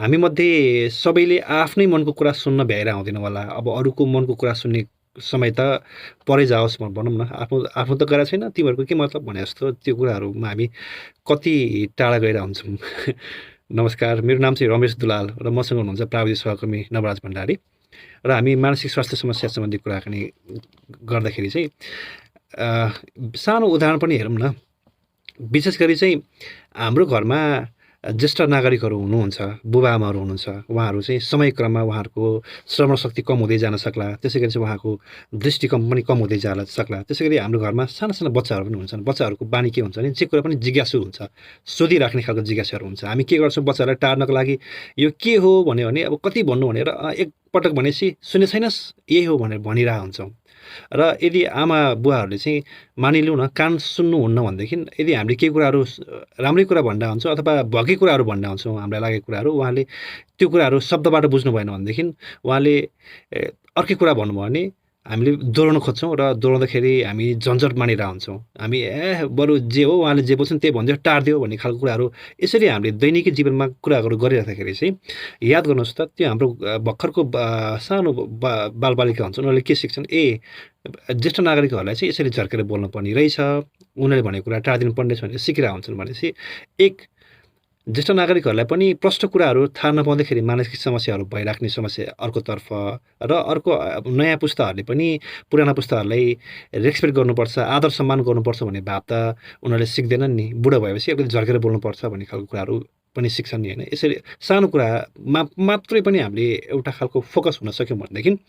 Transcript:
हामीमध्ये सबैले आफ्नै मनको कुरा सुन्न भ्याएर आउँदैन होला। अब अरूको मनको कुरा सुन्ने समय त परै जाओस् भनौँ न। आफ्नो आफ्नो त गरेको छैन, तिमीहरूको के मतलब भने जस्तो त्यो कुराहरूमा हामी कति टाढा गएर हुन्छौँ। नमस्कार, मेरो नाम चाहिँ रमेश दुलाल र मसँग हुनुहुन्छ प्राविधिक सहकर्मी नवराज भण्डारी र हामी मानसिक स्वास्थ्य समस्या सम्बन्धी कुराकानी गर्दाखेरि चाहिँ सानो उदाहरण पनि हेरौँ न। विशेष गरी चाहिँ हाम्रो घरमा ज्येष्ठ नागरिकहरू हुनुहुन्छ, बुबाआमाहरू हुनुहुन्छ। उहाँहरू चाहिँ समयक्रममा उहाँहरूको श्रवण शक्ति कम हुँदै जान सक्ला। त्यसै गरी चाहिँ उहाँको दृष्टिकोण पनि कम हुँदै सक्ला। त्यसै गरी हाम्रो घरमा साना बच्चाहरू पनि हुन्छन्। बच्चाहरूको बानी के हुन्छ भने जे कुरा पनि जिज्ञासु हुन्छ, सोधिराख्ने खालको जिज्ञासाहरू हुन्छ। हामी के गर्छौँ बच्चालाई टार्नको लागि, यो के हो भन्यो भने अब कति भन्नु भनेर एकपटक भनेपछि सुने छैनस्, यही हो भनेर भनिरहेको हुन्छौँ। र यदि आमा बुवाहरूले चाहिँ मानिलिउँ न कान सुन्नुहुन्न भनेदेखि यदि हामीले केही कुराहरू राम्रै कुरा भन्दा हुन्छ अथवा भएकै कुराहरू भन्दा हुन्छौँ, हामीलाई लागेको कुराहरू, उहाँले त्यो कुराहरू शब्दबाट बुझ्नु भएन भनेदेखि उहाँले अर्कै कुरा भन्नुभयो भने हामीले दोहोऱ्याउन खोज्छौँ र दोहोऱ्याउँदाखेरि हामी झन्झट मानिरहेको हुन्छौँ। हामी बरु जे हो उहाँले जे बोल्छन् त्यही भनिदियो, टारिदियो भन्ने खालको कुराहरू यसरी हामीले दैनिकी जीवनमा कुराहरू गरिराख्दाखेरि चाहिँ याद गर्नुहोस् त त्यो हाम्रो भर्खरको सानो बालबालिका हुन्छन्, उनीहरूले के सिक्छन्, ज्येष्ठ नागरिकहरूलाई चाहिँ यसरी झर्केर बोल्नुपर्ने रहेछ, उनीहरूले भनेको कुरा टारिदिनु पर्ने रहेछ भनेर सिकिरहेको हुन्छन् भनेपछि एक ज्येष्ठ नागरिकहरूलाई पनि प्रष्ट कुराहरू थाहा नपाउँदाखेरि मानसिक समस्याहरू भइराख्ने समस्या अर्कोतर्फ र अर्को नयाँ पुस्ताहरूले पनि पुराना पुस्ताहरूलाई रेस्पेक्ट गर्नुपर्छ, आदर सम्मान गर्नुपर्छ भन्ने भाव त उनीहरूले सिक्दैनन् नि। बुढो भएपछि एकले झर्केर बोल्नुपर्छ भन्ने खालको कुराहरू पनि सिक्छन् नि होइन। यसरी सानो कुरा मात्रै पनि हामीले एउटा खालको फोकस हुन सक्यौँ भनेदेखि